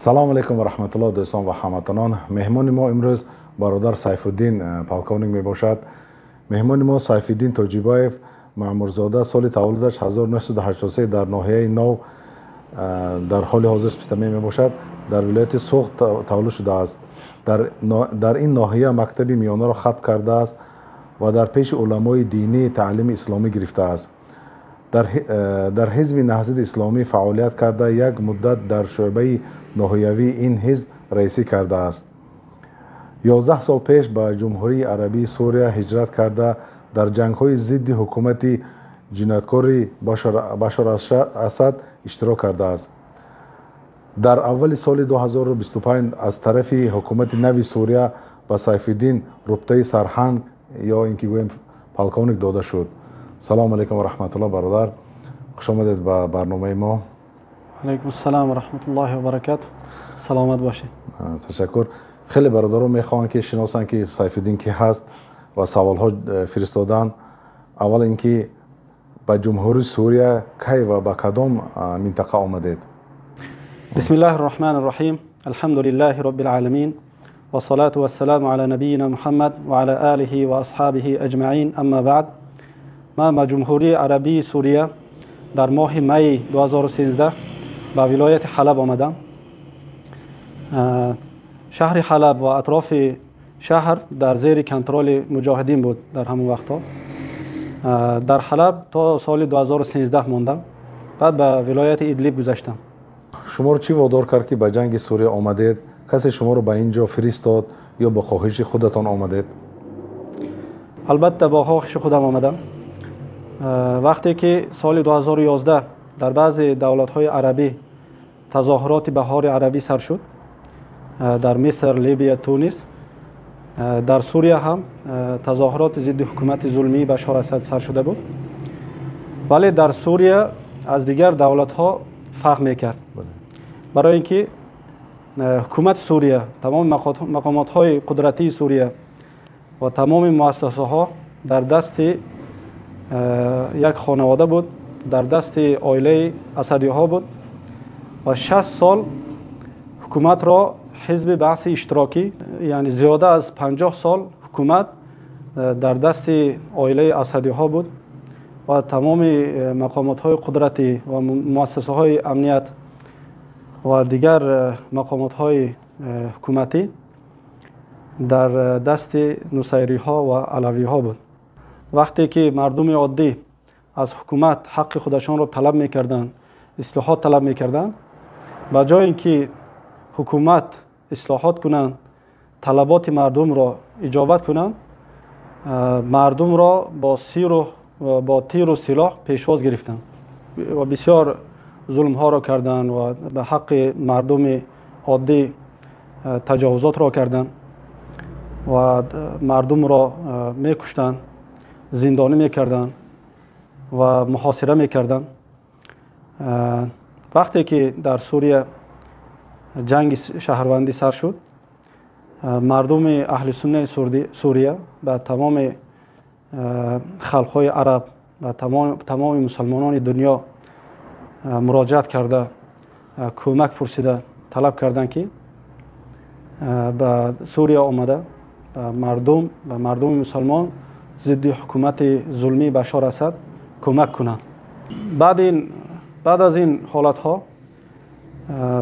Салом алейкум ва раҳматуллоҳ, дӯстон ва ҳамватанон. Меҳмони мо имрӯз бародар Сайфуддин полковник мебошад. Меҳмони мо Сайфиддин Тоҷибаев Маъмурзода, соли таваллудаш 1983 дар ноҳияи Нов, дар ҳоли ҳозир Спитамен мебошад, дар вилояти Суғд таваллуд шудааст. Дар ин ноҳия мактаби миёнаро хатм кардааст ва дар пеши уламои динӣ таълими исломӣ гирифтааст. Дар ҳизби Наҳзати Исломӣ фаъолият карда, як муддат дар шӯъбаи ноҳиявии ин ҳизб раисӣ кардааст. 11 сол пеш ба Ҷумҳурии Арабии Сурия ҳиҷрат карда, дар ҷангҳои зидди ҳукумати ҷинояткори Башар Асад иштирок кардааст. Дар аввали соли 2025 аз тарафи ҳукумати нави Сурия ба Сайфиддин рутбаи сарҳанг ё ин ки гӯем полковник дода шуд. Салому алейкум ва раҳматуллоҳ, бародар, хуш омадед ба барномаи мо. Алейкум ассалом ва раҳматуллоҳи ва баракатуҳ. Саломат бошед. Ташаккур. Хеле бародарон мехоҳанд, ки шиносанд, ки Сайфиддин ки ҳаст, ва саволҳо фиристоданд. Аввал ин ки ба Ҷумҳурии Сурия кай ва ба кадом минтақа омадед? Бисмиллаҳи рраҳмани рраҳим. Алҳамду лиллаҳи роббил оламин вассалату вассаламу ала набийина Муҳаммад ва ала олиҳи ва асҳобиҳи аҷмаин. Амма баъд. Ман ба Ҷумҳурии Арабии Сурия дар моҳи майи 2013 ба вилояти Ҳалаб омадам. Шаҳри Ҳалаб ва атрофи шаҳр дар зери контроли муҷоҳидин буд дар ҳамон вақтҳо. Дар Ҳалаб то соли 2013 мондам, баъд ба вилояти Идлиб гузаштам. Шуморо чӣ водор кард, ки ба ҷанги Сурия омадед? Касе шуморо ба ин ҷо фиристод ё бо хоҳиши худатон омадед? Албатта, бо хоҳиши худам омадам. Вақте ки соли 2011 дар баъзе давлатҳои арабӣ тазоҳуроти Баҳори Арабӣ сар шуд, дар Миср, Либия, Тунис, дар Сурия ҳам тазоҳуроти зидди ҳукумати зулмии Башор Асад сар шуда буд, вале дар Сурия аз дигар давлатҳо фарқ мекард, барои ин ки ҳукумати Сурия, тамоми мақомотҳои қудратии Сурия ва тамоми муассасаҳо дар дасти як хонавода буд, дар дасти оилаи Асадиҳо буд ва 60 сол ҳукуматро ҳизби Баъси Иштирокӣ, яъне зиёда аз 50 сол ҳукумат дар дасти оилаи Асадиҳо буд ва тамоми мақомотҳои қудратӣ ва муассасаҳои амният ва дигар мақомотҳои ҳукуматӣ дар дасти нусайриҳо ва алавиҳо буд. Вақте ки мардуми оддӣ аз ҳукумат ҳаққи худашонро талаб мекарданд, ислоҳот талаб мекарданд, ба ҷои ин ки ҳукумат ислоҳот кунанд, талаботи мардумро иҷобат кунанд, мардумро бо тиру силоҳ пешвоз гирифтанд ва бисёр зулмҳоро карданд ва ба ҳаққи мардуми оддӣ таҷовузотро карданд ва мардумро мекуштанд, зиндонӣ мекарданд ва муҳосира мекарданд. Вақте ки дар Сурия ҷанги шаҳрвандӣ сар шуд, мардуми аҳли суннаи Сурия ба тамоми халқҳои араб ва тамоми мусалмонони дунё муроҷиат карда, кӯмак пурсида, талаб карданд, ки ба Сурия омада ба мардуми мусалмон зидди ҳукумати зулмии Башор Асад кӯмак кунанд. Баъд аз ин ҳолатҳо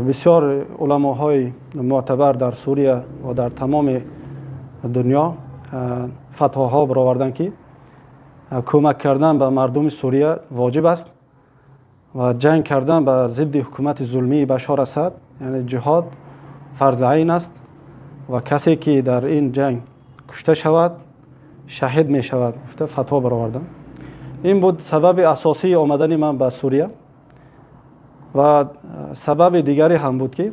бисёр уламоҳои мӯътабар дар Сурия ва дар тамоми дунё фатвоҳо бароварданд, ки кӯмак кардан ба мардуми Сурия воҷиб аст ва ҷанг кардан ба зидди ҳукумати зулмии Башор Асад, яъне ҷиҳод фарзи айн аст ва касе ки дар ин ҷанг кушта шавад, шаҳид мешавад, гуфта фатво баровардам. Ин буд сабаби асосии омадани ман ба Сурия ва сабаби дигаре ҳам буд, ки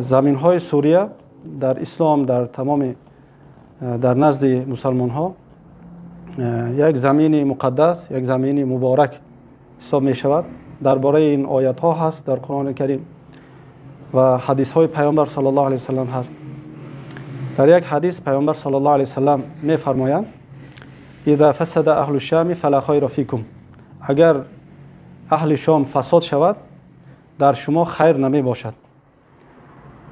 заминҳои Сурия дар ислом, дар тамоми дар назди мусалмонҳо як замини муқаддас, як замини муборак ҳисоб мешавад. Дар бораи ин оятҳо ҳаст дар Қуръони Карим ва ҳадисҳои Паёмбар саллаллоҳу алайҳи васаллам ҳаст. Дар як ҳадис Паёмбар саллаллоҳу алайҳи васаллам мефармоянд: «Иза фасада аҳлу шами фала хайра фикум». Агар аҳли Шом фасод шавад, дар шумо хайр намебошад.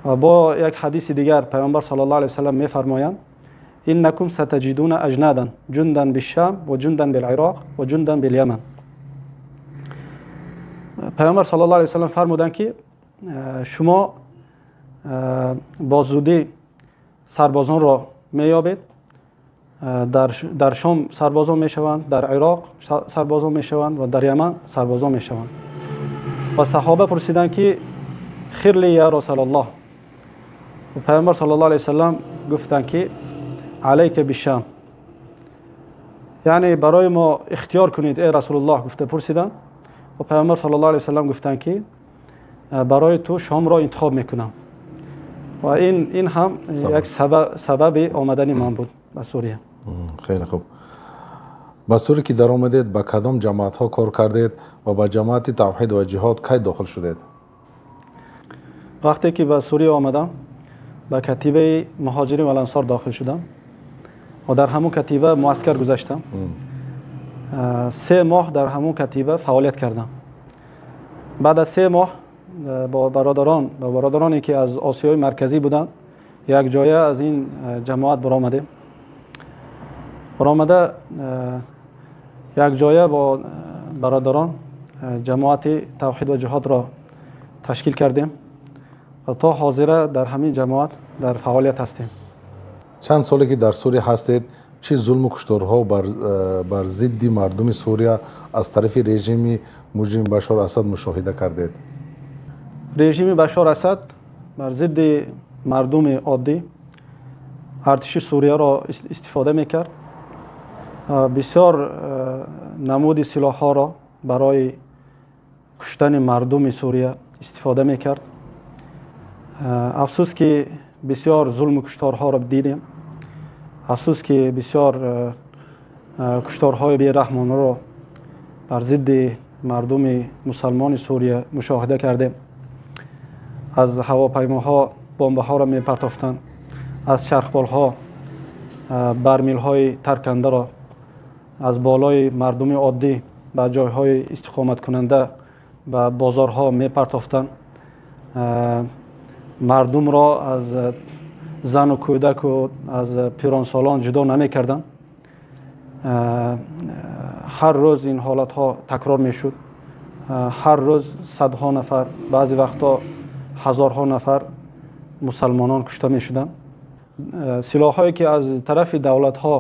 Ва бо як ҳадиси дигар Пайғамбар саллаллоҳу алайҳи васаллам мефармоянд: иннакум сатаҷидуна аҷнадан ҷундан бишшам ва ҷундан билироқ ва ҷундан биляман. Пайғамбар саллаллоҳу алайҳи васаллам фармуданд, ки шумо бо зудӣ сарбозонро меёбед, дар Шом сарбозон мешаванд, дар Ироқ сарбозон мешаванд ва дар Яман сарбозон мешаванд. Ва саҳоба пурсиданд, ки хирли я Расулаллоҳ. Пайғамбар саллаллоҳу алайҳи васаллам гуфтанд, ки алайка бишам, яъне барои мо ихтиёр кунед, эй Расулуллоҳ, гуфта пурсиданд. Ва Пайғамбар саллаллоҳу алайҳи васаллам гуфтанд, ки барои ту Шомро интихоб мекунам. Ва ин ҳам як сабаби омадани ман буд ба Сурия. Хеле хуб. Ба Сурия ки даромадед, ба кадом ҷамоатҳо кор кардед ва ба ҷамоати тавҳид ва ҷиҳод кай дохил шудед? Вақте ки ба Сурия омадам, ба катибаи муҳоҷирин ва ансор дохил шудам ва дар ҳамон катиба муаскар гузаштам. 3 моҳ дар ҳамон катиба фаъолият кардам. Баъд аз 3 моҳ бо бародароне ки аз Осиёи Марказӣ буданд, якҷоя аз ин ҷамоат баромадем. Баромада якҷоя бо бародарон ҷамоати тавҳид ва ҷиҳодро ташкил кардем ва то ҳозира дар ҳамин ҷамоат дар фаъолият ҳастем. Чанд соле ки дар Сурия ҳастед, чӣ зулму кушторҳо бар зидди мардуми Сурия аз тарафи режими муҷрим Башор Асад мушоҳида кардед? Режими Башор Асад бар зидди мардуми оддӣ артиши Сурияро истифода мекард. Бисёр намуди силоҳҳоро барои куштани мардуми Сурия истифода мекард. Афсӯс ки бисёр зулму кушторҳоро дидем. Афсӯс ки бисёр кушторҳои бераҳмонаро бар зидди мардуми мусалмони Сурия мушоҳида кардем. Аз ҳавопаймоҳо бомбаҳоро мепартофтанд, аз чархболҳо бармилҳои таркандаро аз болои мардуми оддӣ ба ҷойҳои истиқоматкунанда, ба бозорҳо мепартофтанд. Мардумро аз зану кӯдаку аз пиронсолон ҷудо намекарданд. Ҳар рӯз ин ҳолатҳо такрор мешуд. Ҳар рӯз садҳо нафар, баъзе вақтҳо ҳазорҳо нафар мусалмонон кушта мешуданд. Силоҳҳое ки аз тарафи давлатҳо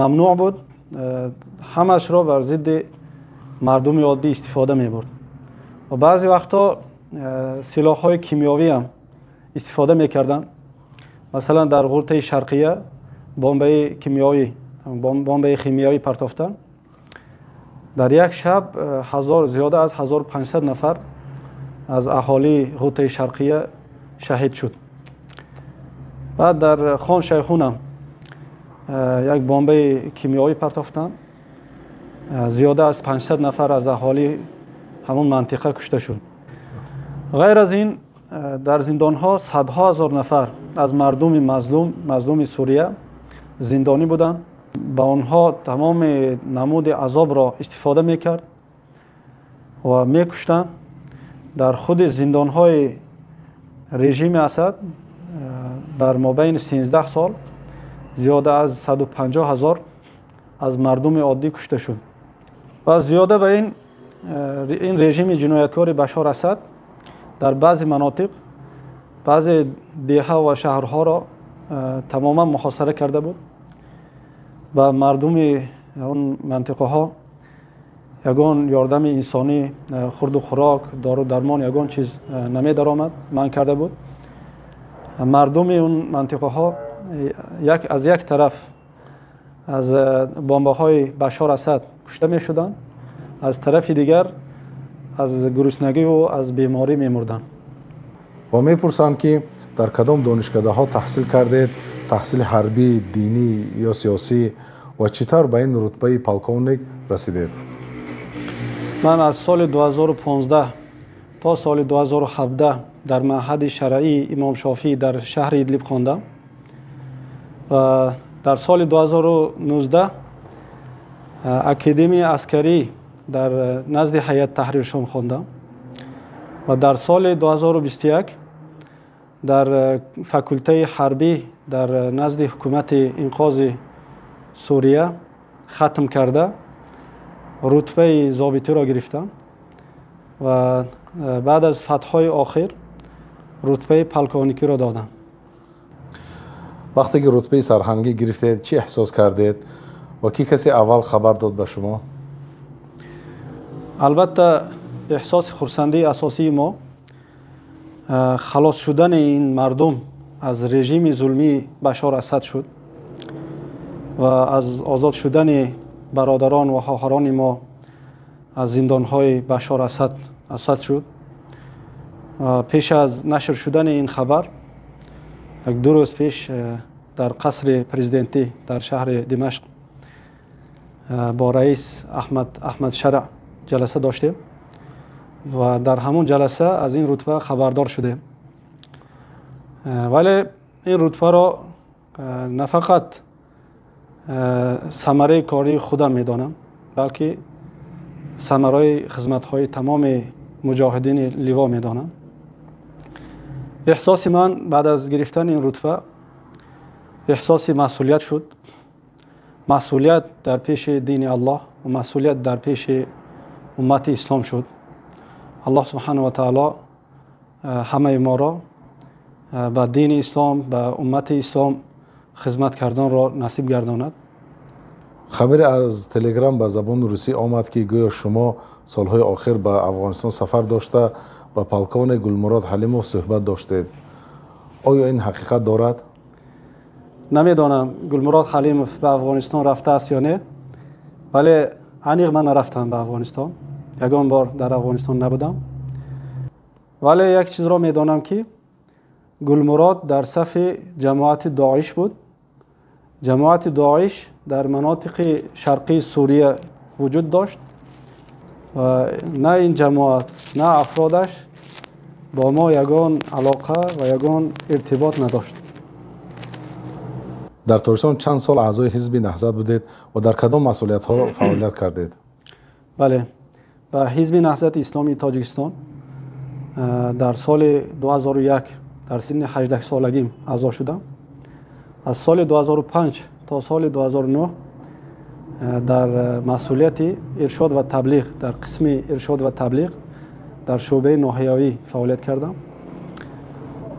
мамнӯъ буд, ҳамашро бар зидди мардуми оддӣ истифода мебурд. Ва баъзе вақтҳо силоҳҳои кимиёвӣ ҳам истифода мекарданд. Масалан, дар Ғуртаи Шарқия бомбаи химиявӣ партофтанд. Дар як шаб зиёда аз 1500 нафар аз аҳолии Ғутаи Шарқия шаҳид шуд. Баъд дар Хон Шайхун ҳам як бомбаи кимиёвӣ партофтанд. Зиёда аз 500 нафар аз аҳолии ҳамон мантиқа кушта шуд. Ғайр аз ин, дар зиндонҳо садҳо ҳазор нафар аз мардуми мазлуми Сурия зиндонӣ буданд. Ба онҳо тамоми намуди азобро истифода мекард ва мекуштанд. Дар худи зиндонҳои режими Асад дар мобайни 13 сол зиёда аз 150 ҳазор аз мардуми оддӣ кушта шуд. Ва зиёда ба ин режими ҷинояткори Башор Асад дар баъзе манотиқ, баъзе деҳа ва шаҳрҳоро тамоман муҳосира карда буд ва мардуми он мантиқаҳо ягон ёрдами инсонӣ, хурду хӯрок, дору дармон, ягон чиз намедаромад, манъ карда буд. Мардуми он мантиқаҳо аз як тараф аз бомбаҳои Башор Асад кушта мешуданд, аз тарафи дигар аз гуруснагиву аз беморӣ мемурданд. Ва мепурсанд, ки дар кадом донишкадаҳо таҳсил кардед, таҳсили ҳарбӣ, динӣ ё сиёсӣ, ва чӣ тавр ба ин рутбаи полковник расидед? Ман аз соли 2015 то соли 2017 дар маъҳади шаръии Имом Шофиӣ дар шаҳри Идлиб хондам ва дар соли 2019 академияи аскарӣ дар назди Ҳайат Таҳрир Шом хондам ва дар соли 2021 Дар факултаи ҳарбӣ дар назди ҳукумати инқози Сурия хатм карда, рутбаи зобитиро гирифтам ва баъд аз фатҳҳои охир рутбаи полковникиро додам. Вақте ки рутбаи сарҳангӣ гирифтед, чӣ эҳсос кардед ва кӣ касе аввал хабар дод ба шумо? Албатта, эҳсоси хурсандии асосии мо халос шудани ин мардум аз режими зулмии Башор Асад шуд ва аз озод шудани бародарон ва хоҳарони мо аз зиндонҳои Башор Асад шуд. Пеш аз нашр шудани ин хабар, як ду рӯз пеш, дар қасри президентӣ дар шаҳри Димашқ бо раис Аҳмад Шараъ ҷаласа доштем ва дар ҳамон ҷаласа аз ин рутба хабардор шудем. Вале ин рутбаро на фақат самараи кории худам медонам, балки самараи хизматҳои тамоми муҷоҳидини ливо медонам. Эҳсоси ман баъд аз гирифтани ин рутба эҳсоси масъулият шуд. Масъулият дар пеши дини Аллоҳ ва масъулият дар пеши уммати ислом шуд. Аллоҳ субҳанаҳу ва таъоло ҳамаи моро ба дини ислом, ба уммати ислом хизмат карданро насиб гардонад. Хабаре аз Телеграм ба забони русӣ омад, ки гӯё шумо солҳои охир ба Афғонистон сафар дошта, ба полковник Гулмурод Ҳалимов суҳбат доштед. Оё ин ҳақиқат дорад? Намедонам, Гулмурод Ҳалимов ба Афғонистон рафтааст ё не, вале аниқ ман нарафтам ба Афғонистон, ягон бор дар Афғонистон набудам. Вале як чизро медонам, ки Гулмурод дар сафи ҷамоати Доиш буд. Ҷамоати Доиш дар манотиқи шарқии Сурия вуҷуд дошт ва на ин ҷамоат, на афродаш бо мо ягон алоқа ва ягон иртибот надошт. Дар Тоҷикистон чанд сол аъзои ҳизби Наҳзат будед ва дар кадом масъулиятҳо фаъолият кардед? Бале, ба ҳизби Наҳзати Исломии Тоҷикистон дар соли 2001 дар синни 18 солагим аъзо шудам. Аз соли 2005 то соли 2009 дар масъулияти иршод ва таблиғ, дар қисми иршод ва таблиғ дар шӯъбаи ноҳиявӣ фаъолият кардам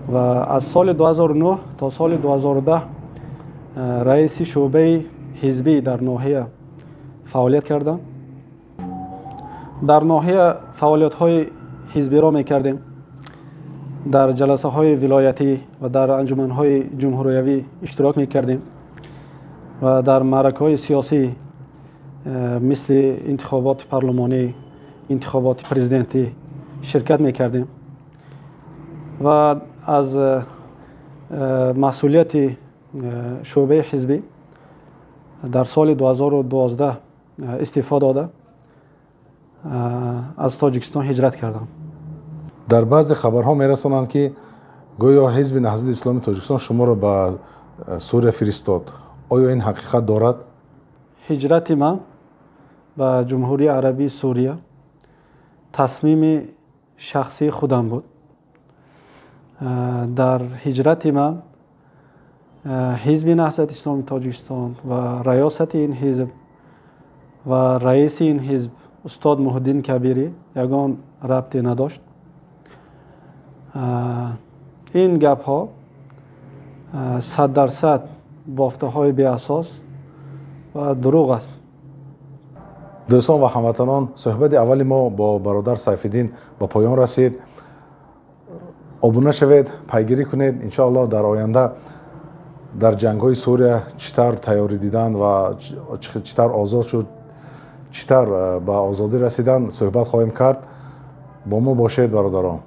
ва аз соли 2009 то соли 2010 раиси шӯъбаи ҳизбӣ дар ноҳия фаъолият кардам. Дар ноҳия фаъолиятҳои ҳизбиро мекардем, дар ҷаласаҳои вилоятӣ ва дар анҷуманҳои ҷумҳуриявӣ иштирок мекардем ва дар маъракаҳои сиёсӣ, мисли интихоботи парлумонӣ, интихоботи президентӣ ширкат мекардем ва аз масъулияти шӯъбаи ҳизбӣ дар соли 2012 истеъфо дода, аз Тоҷикистон ҳиҷрат кардам. Дар баъзе хабарҳо мерасонанд, ки гӯё ҳизби Наҳзати Исломии Тоҷикистон шуморо ба Сурия фиристод. Оё ин ҳақиқат дорад? Ҳиҷрати ман ба Ҷумҳурии Арабии Сурия тасмими шахсии худам буд. Дар ҳиҷрати ман ҳизби Наҳзати Исломии Тоҷикистон ва раёсати ин ҳизб ва раиси ин ҳизб устод Муҳиддин Кабирӣ ягон рабте надошт. Ин гапҳо 100% бофтаҳои беасос ва дурӯғ аст. Дӯстон ва ҳамватанон, суҳбати аввали мо бо бародар Сайфиддин ба поён расид. Обуна шавед, пайгирӣ кунед. Иншоаллоҳ, дар оянда дар ҷангҳои Сурия чӣ тавр тайёрӣ дидан ва чӣ тавр озод шуд, чӣ тавр ба озодӣ расидан, суҳбат хоҳем кард. Бо мо бошед, бародарон.